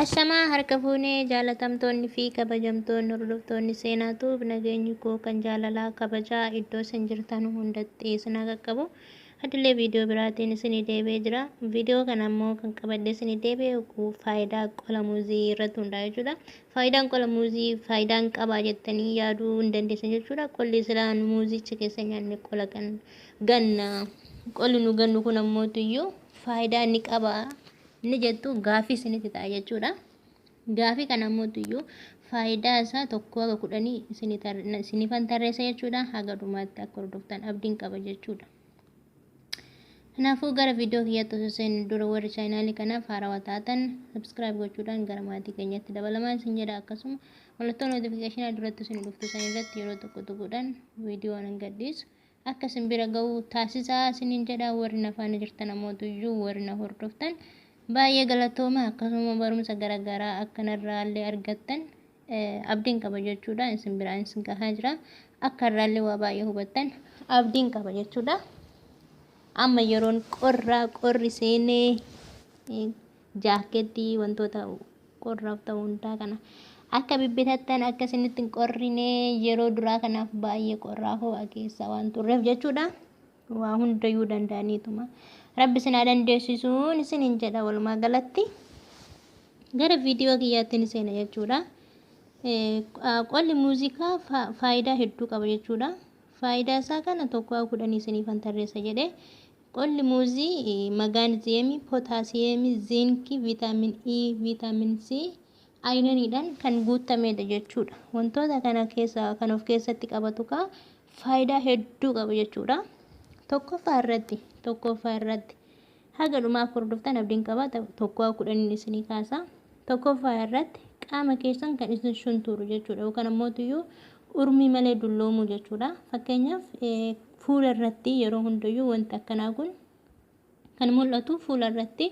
Ashamaa harka fuunee jaalatamtoonni fi kabajamtoonni hordoftoonni seenaatuuf nageenyi koo kan jaalalaa kabajaa iddoo isin jirtan hundatti isin haa qaqqabu. Adilee viidiyoo biraatiin isinii deebi'ee jira. Viidiyoo kana immoo kan qabadhee isinii deebi'e faayidaa qola muuzii irratti hundaa'a jechuudha. Faayidaan qola muuzii faayidaan qabaa jettanii yaaduu hin dandeessan jechuudha. Qolli silaan muuzicha keessa nyaanne qola kan ganna. Qolli nu gannu kun ammoo iyyuu faayidaa inni qabaa inni jettu gaafii isinitti ta'a jechuudha. Gaafii kana ammoo iyyuu faayidaa isaa 1 haga 10 isiniifan tarreessa jechuudha. Haga dhumaatti akka hordoftan abdiin qaba jechuudha. Kanaafuu gara viidiyoo kiyyaatti osoo seenu dura warri chaanaalii kanaaf haarawaa taatan subscribe gochuudhaan gara maatii keenyatti dabalamaa isin jedha. Akkasuma mallattoo notifiikeeshinii duratti isin dhuftu san irratti yeroo tokko tuquudhaan viidiyoo nan gadhiisu akka isin bira ga'u taasisaa isiniin jedha. Warri na faana jirtan ammoo iyyuu warri na hordoftan baay'ee galatooma. Akkasuma barumsa garaagaraa akkanarraallee argattan abdiin qaba jechuudha. Isin biraan isin gahaa jira. Akka irraallee waa baay'ee hubattan abdiin qaba jechuudha. Amma yeroon qorraa qorri seenee jaakkeettii wantoota qorraaf ta'u hundaa kana akka bibbitattan akka isinitti hin qorrine yeroo duraa kanaaf baay'ee qorraa ho'a keessa waan turreef jechuudha. Waa hundayyuu danda'aniituma. Rabbi isin haa dandeessisuun isiniin jedha. Walumaa galatti gara viidiyoo kiyyaatti ni seena jechuudha. Qolli muuziqaa faayidaa hedduu qaba jechuudha. Faayidaa isaa kana 1 10 isiniifan tarreessa jedhee. Qolli muuzii magaaniziyeemii, pootaasiyeemii, ziinkii, viitaamin E, viitaamin C, ayiraniidhaan kan guutamedha jechuudha. Wantoota kana keessa kan of keessatti qabatu kaa faayidaa hedduu qaba jechuudha. Tokkoffaa irratti haga dhumaa akka hordoftan abdiin qaba. 1 10 isinii kaasa. Tokkoffaa irratti qaama keessan kan isin shunturu jechuudha. Yookaan ammoo iyyuu urmii malee dulloomuu jechuudha. Fakkeenyaaf, fuula irratti yeroo hundayyuu wanti akkanaa kun kan mul'atu fuula irratti,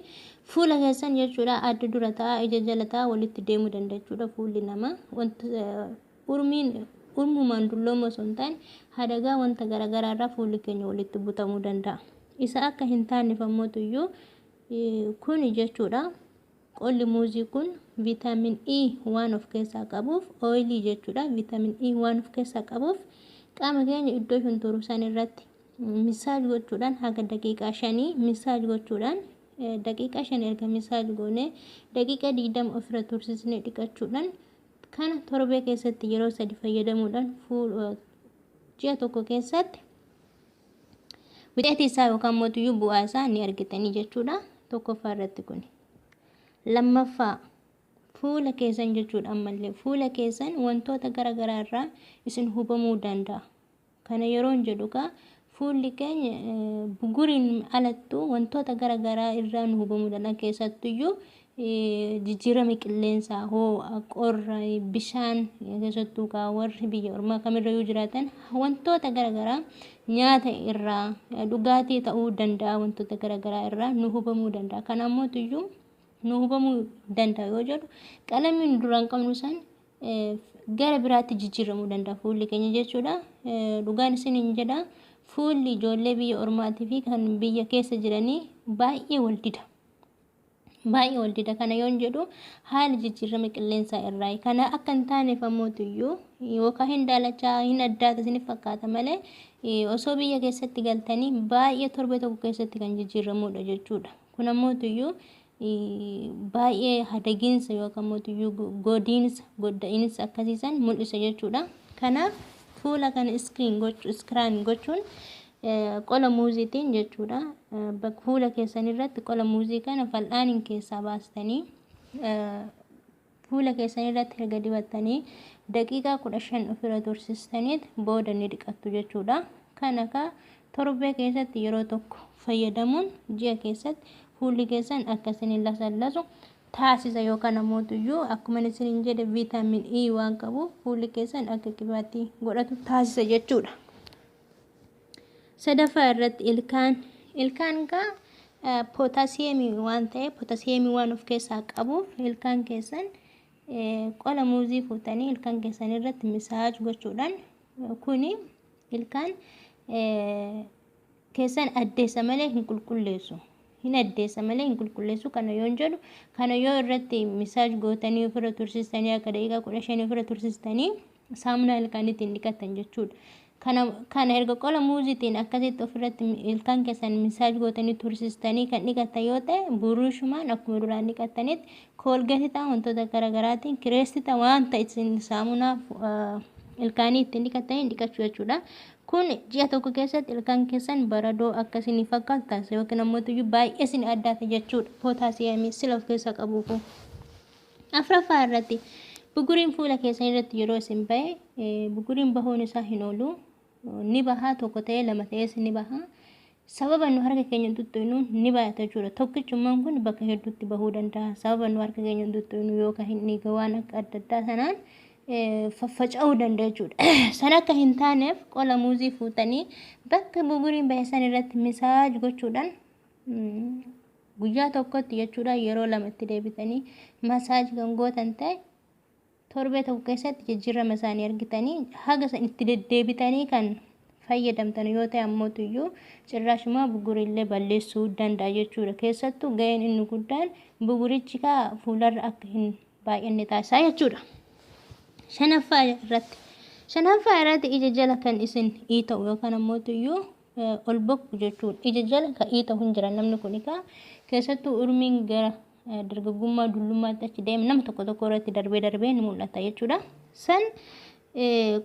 fuula keessan jechuudha. Adda dura ta'a, ija jala ta'a, walitti deemuu danda'a jechuudha. Fuulli namaa wanti urmiin urmumaan dulloomuu osoo hin taane hadagaa wanta garaagaraa irraa fuulli keenya walitti butamuu danda'a. Isa akka hin taaneef ammoo iyyuu kuni jechuudha. Qolli muuzii kun viitaamin E waan of keessaa qabuuf, ooyilii jechuudha. Viitaamin E waan of keessaa qabuuf qaama keenya iddoo shunturu san irratti massage gochuudhaan haga daqiiqaa 5 massage gochuudhaan, daqiiqaa 5 erga massage goonee daqiiqaa 20 ofirra tursiisnee dhiqachuudhaan, kana torbee keessatti yeroo sadi fayyadamuudhaan ji'a tokko keessatti wixeetii isaa yookaan mootiyyuu bu'aa isaa ni argitanii jechuudha. Tokkoffaa irratti kuni. Lammaffaa, fuula keessan jechuudha. Ammallee fuula keessan wantoota garaagaraa irraa isin hubamuu danda'a. Kana yeroon jedhu kaa fuulli keenya buguriin alattuu wantoota garaagaraa irraa nu hubamuu danda'a. Keessattuyyuu jijjiirama qilleensaa, ho'a, qorra, bishaan, keessattuu kaa warri biyya ormaa kamirrayyuu jiraatan wantoota garaagaraa nyaata irraa, dhugaatii ta'uu danda'a, wantoota garaagaraa irraa nu hubamuu danda'a. Kana ammootiyyuu nu hubamuu danda'a yoo jedhu qalamiin duraan qabnu san gara biraatti jijjiiramuu danda'a fuulli keenya jechuudha. Dhugaan isiniin jedha, fuulli ijoollee biyya ormaatii fi kan biyya keessa jiranii baay'ee wal dida. Baay'ee wal dida. Kana yoon jedhu haala jijjiirama qilleensaa irraa. Kana akka hin taaneef ammootiyyuu yookaan hin daalachaa hin addaata isiniif fakkaata malee osoo biyya keessatti galtanii baay'ee torbee tokko keessatti kan jijjiiramudha jechuudha. Kun ammootiyyuu baay'ee hadagiinsa yookaan mootiyyuu godiinsa godda'iinsa akkasiisan mul'isa jechuudha. Kanaaf fuula kana screen gochuu, scrub gochuun qola muuziitiin jechuudha. Fuula keessan irratti qola muuzii kana fal'aaniin keessaa baastanii fuula keessan irratti erga dibattanii daqiiqaa 15 ofirra tursiistaniit booda ni dhiqattu jechuudha. Kana kaa torbee keessatti yeroo tokko fayyadamuun ji'a keessatti fuulli keessan akka isin lasallasu taasisa. Yookaan ammoo akkuma isiniin jedhe viitaamin E waan qabuuf fuulli keessan akka qibaatii godhatu taasisa jechuudha. Sadaffaa irratti ilkaan. Ilkaan kaa pootaasiyeemii waan ta'eef, pootaasiyeemii waan of keessaa qabuuf ilkaan keessan qola muuzii fuutanii ilkaan keessan irratti massage gochuudhaan, kuni ilkaan keessan addeessa malee hin qulqulleessu. Hin addeessa malee hin qulqulleessu. Kana yoon jedhu, kana yoo irratti massage gootanii ofirra tursiistanii, akka daqiiqaa 15 ofirra tursiistanii saamunaa ilkaaniitiin dhiqattan jechuudha. Kana erga qola muuziitiin akkasitti ofirratti ilkaan keessan massage gootanii tursiistanii kan dhiqattan yoo ta'e, buruushumaan akkuma duraan dhiqattanitti Colgate ta'a, wantoota garaagaraatiin Crest ta'a, wanta isin saamunaa ilkaanii ittiin dhiqattanii dhiqachuu jechuudha. Kun ji'a tokko keessatti ilkaan keessan baradoo akka isinii fakkaatu taasisa yookiin ammoo baay'ee isin addaata jechuudha. Pootaasiyamii sila of keessaa qabuufu. Afuraffaa irratti, buguriin fuula keessan irratti yeroo isin bahe, buguriin bahuun isaa hin oolu. Ni bahaa, tokko ta'ee lama ta'ees ni baha. Sababa nu harka keenya tuttuqnu ni baay'ata jechuudha. Tokkichummaan kun bakka hedduutti bahuu danda'a. Sababa nu harka keenya tuttuqnu yookaan hin dhiiga waan akka adda addaa sanaan faffaca'uu danda'a jechuudha. San akka hin taaneef qola muuzii fuutanii bakka buguriin bahe san irratti massage gochuudhaan guyyaa tokkotti jechuudha yeroo lamatti deebitanii massage kan gootan ta'e, torbee tokko keessatti jijjiirama isaanii argitanii. Haga san itti deddeebitanii kan fayyadamtan yoo ta'e ammootuyyuu cirraashumaa bugurillee balleessuu danda'a jechuudha. Keessattuu ga'een inni guddaan bugurichi kaa fuularra akka hin baay'anne taasisaa jechuudha. Shanaffaa irratti, ija jala kan isin iita'u yookaan ammootuyyuu ol bokku jechuudha. Ija jala kan iita'u hin jiran namni kun egaa keessattuu urmiin gara dargaggummaa dullummaatti achi deema nama tokko tokko irratti darbee darbee ni mul'ata jechuudha. San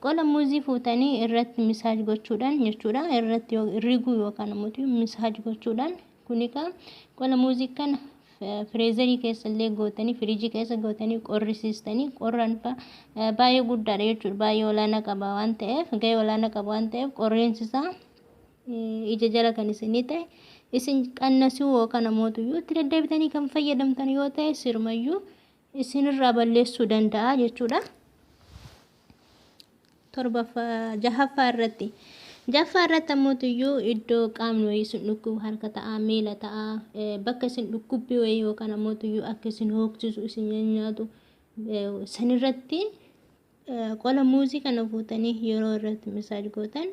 qola muuzii fuutanii irratti massage gochuudhaan jechuudha. Irratti riguu yookaan ammoo massage gochuudhaan, kun egaa qola muuzii kana freezerii keessa illee gootanii, firiijii keessa gootanii qorrisiistanii, qorraan baay'ee guddaadha jechuudha. Baay'ee olaanaa qaba waan ta'eef, gahee olaanaa qaba waan ta'eef, qorreensi isaa ija jala kan isinii ta'e isin qannasuu yookaan ammoo itti deddeebitanii kan fayyadamtan yoo ta'e, sirumayyuu isinirraa balleessuu danda'a jechuudha. Torbaffaa, jahaffaa irratti ammoo iddoo qaamni wayii isin dhukkubu, harka ta'a, miila ta'a, bakka isin dhukkubbii wayii yookaan ammoo akka isin hooksisu, isin nyaatu sanirratti qola muuzii kana fuutanii yeroo irratti massage gootan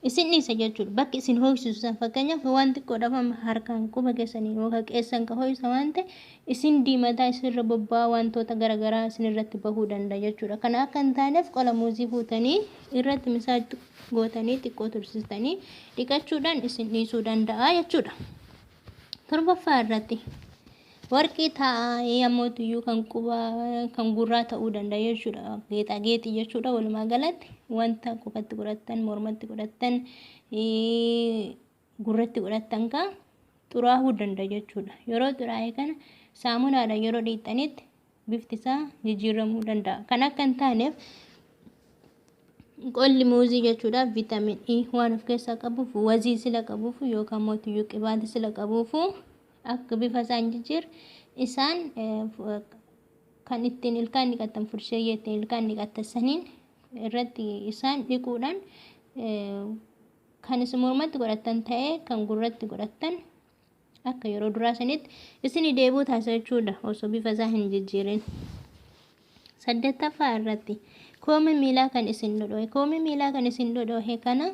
isin dhiisa jechuudha. Bakki isin hooksisu san, fakkeenyaaf waan xiqqoodhaaf amma harkaan quba keessanii yookaan qeessan ka ho'isa waan ta'e, isin diimataa, isinirra bobba'aa, wantoota garaagaraa isinirratti bahuu danda'a jechuudha. Kana akka hin taaneef qola muuzii fuutanii irratti massage gootanii xiqqoo tursiistanii dhiqachuudhaan isin dhiisuu danda'a jechuudha. Torbaffaa irratti, warqii taa'ee ammootuyyuu kan qubaa, kan gurraa ta'uu danda'a jechuudha. Geexaageexii jechuudha. Walumaa galatti wanta qubatti godhattan, mormatti godhattan, gurratti godhattan kan xuraa'uu danda'a jechuudha. Yeroo xuraa'e kana saamunaadhaan yeroo dhiqxanitti bifti isaa jijjiiramuu danda'a. Kan akka hin taaneef qolli muuzii jechuudha vitamin E waan of keessaa qabuuf, wazii sila qabuuf yookaan mootiyyuu qibaatii sila qabuuf, akka bifa isaa hin jijjiirre isaan kan ittiin ilkaan dhiqatan, fursheeyyee ittiin ilkaan dhiqatan saniin irratti isaan dhiquudhaan, kan isin mormatti godhattan ta'ee kan gurratti godhattan, akka yeroo duraa sanitti isinii deebi'uu taasisa jechuudha osoo bifa isaa hin jijjiirin. Saddeettaffaa irratti, koomee miilaa kan isin dhodhohe, koomee miilaa kan isin dhodhohe kana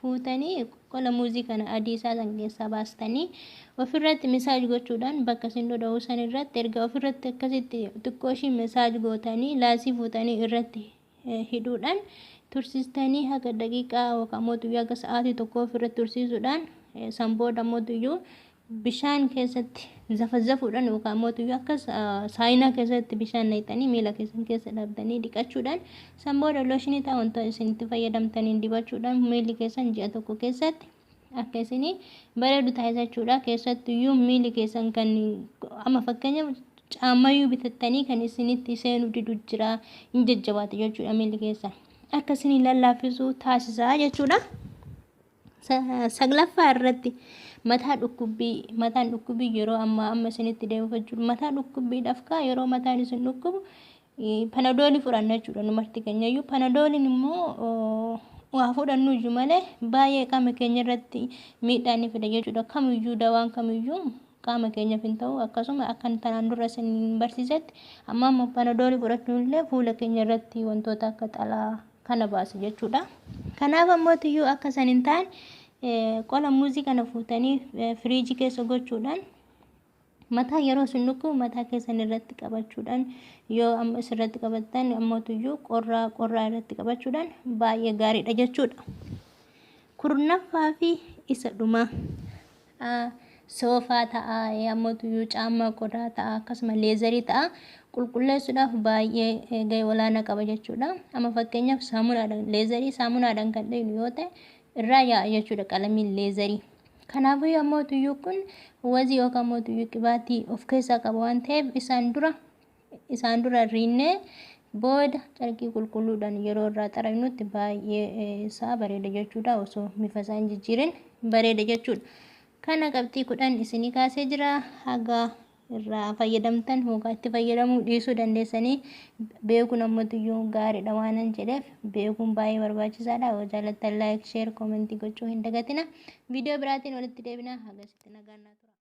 fuutanii qola muuzii kana adii isaa san keessaa baastanii ofirratti massage gochuudhaan, bakka isin dhodhohu san irratti erga ofirratti akkasitti xiqqoo ishii massage gootanii, laasii fuutanii irratti hidhuudhaan tursiistanii, haga daqiiqaa yookaan mootuyyuu haga sa'aatii tokko ofirratti tursiisuudhaan, san booda mootuyyuu bishaan keessatti zafazafuudhaan yookaan mootuyyuu akka saayinaa keessatti bishaan naqxanii miila keessan keessa dhaabdanii dhiqachuudhaan, san booda looshinii ta'a wanta isin itti fayyadamtaniin dibachuudhaan, miilli keessan ji'a tokko keessatti akka isinii bareedu taasisa jechuudha. Keessattuyyuu miilli keessan kan amma fakkeenyaaf caammayyuu bitattanii kan isinitti seenuu didu jira, hin jajjabaatu jechuudha, miilli keessan akka isinii lallaaffisuu taasisaa jechuudha. Saglaffaa irratti, mataa dhukkubbii. Mataan dhukkubbii yeroo ammaa amma isinitti deebifa jiru, mataa dhukkubbiidhaaf kaa yeroo mataan isin dhukkubu panadoolii fudhanna jechuudha. Nu marti keenyayyuu panadooliin immoo waa fudhannu iyyuu malee baay'ee qaama keenya irratti miidhaa ni fida jechuudha. Kamiyyuu, dawaan kamiyyuu qaama keenyaaf hin ta'u. Akkasuma akka tanaan dura isin barsiisetti, amma ammoo panadoolii fudhachuun illee fuula keenya irratti wantoota akka xalaa kana baasa jechuudha. Kanaaf ammoo tiyyuu akka san hin taane Qola muuzii kana fuutanii firiijii keessa gochuudhaan mataa yeroo isin dhukkubu mataa keessan irratti qabachuudhaan, yoo amma isirratti qabattan ammootuyyuu qorraa qorraa irratti qabachuudhaan baay'ee gaariidha jechuudha. 10ffaa fi isa dhumaa, soofaa ta'a, ammootuyyuu caammaa qodaa ta'a, akkasuma leezarii ta'a, qulqulleessuudhaaf baay'ee gahee olaanaa qaba jechuudha. Amma fakkeenyaaf saamunaadhaan leezarii saamunaadhaan kan dhaynu yoo ta'e irraa yaa'a jechuudha qalamiin leezarii. Kanaafuu ammootuyyuu kun wazii yookaan ammootuyyuu qibaatii of keessaa qaba waan ta'eef isaan dura rinnee booda carqii qulqulluudhaan yeroo irraa xaragnutti baay'ee isaa bareeda jechuudha. Osoo bifa isaa hin jijjiirin bareeda jechuudha. Kana qabxii 10 isinii kaasee jira. Haga irraa fayyadamtan yookaan itti fayyadamuu dhiisuu dandeessanii, beekuun ammootuyyuu gaariidha waanan jedheef beekuun baay'ee barbaachisaadha. Yoo jaallattan like, share, comment gochuu hin dagatina. Viidiyoo biraatiin walitti deebina. Hagasitti nagaan naa tura.